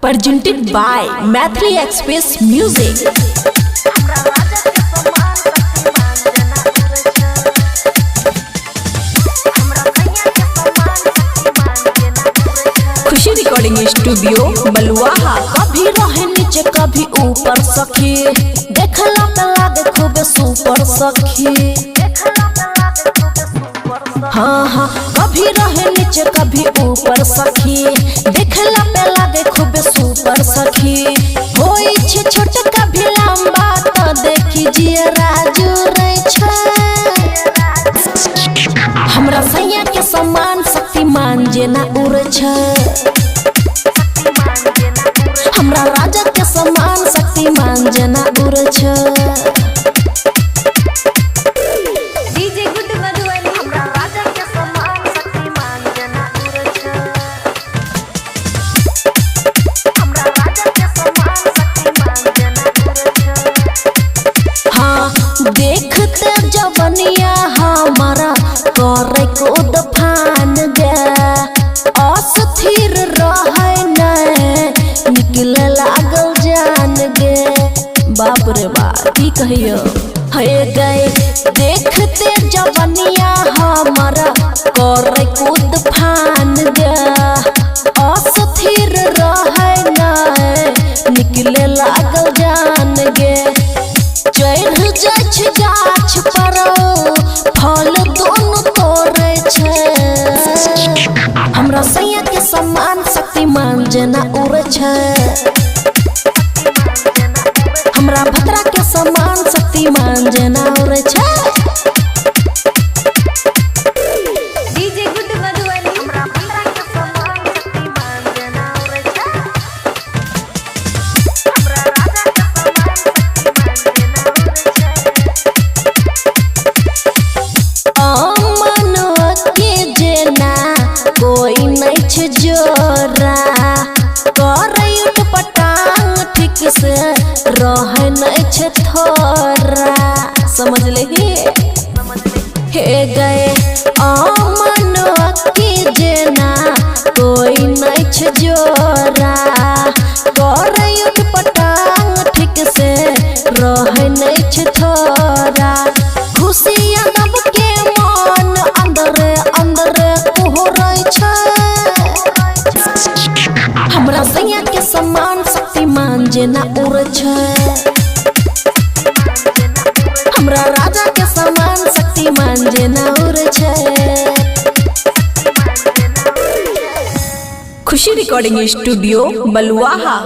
Presented by Maithili Express Music. Khushi recording studio Baluaha. कभी रहे नीचे कभी ऊपर सखी, देखला त लागे खूब सुपर सखी। हाँ हाँ, कभी रहे नीचे कभी ऊपर सखी, देखला पे लागे खूब सुपर सखी। होई छे छोट कभी लंबा तो देखी जिया राजू रे छे। हमरा सैया के समान शक्तिमान जेना उड़े छे। हमरा राजा के समान शक्तिमान जेना उड़े छे। DJ good Madhubani. हमरा राजा के समान शक्तिमान जेना उड़ै छै। हमरा राजा के समान शक्तिमान जेना उड़ै छै। हाँ, देखते जवनिया हमारा करे कूद फान गे, अस्थिर रहे न निकले लागल जान गे। बाप रे बाप की कहियो हे गए। देखते जवनिया हमारा करे कूद फान गे, अस्थिर रहे न निकले लागल जान गे। चढ़ जाइ छै गाछ पर फल दोनों तोड़े छै। हमरा सैया के समान शक्तिमान जेना उड़े छै। हमरा भतरा के समान शक्तिमान जेना उड़े छै। DJ good Madhubani. हमरा भतरा के समान शक्तिमान जेना उड़ै छै। हमरा राजा के समान शक्तिमान जेना उड़ै छै। अमन के जेना कोई नहीं छै जोरा, करे उटपटांग ठीक से रहे नहीं छै थोड़ा। समझ लेही हे गए। अमन के जेना कोई नहीं छै जोरा, करे उटपटांग ठीक से रहे नहीं छै थोड़ा। खुशी यादव के मन अंदरे अंदरे कुहरै छै। हमरा सैया के समान शक्तिमान जेना उड़ै छै। हमरा राजा के समान शक्तिमान जेना उड़ै छै। खुशी रिकॉर्डिंग स्टूडियो बलुआहा।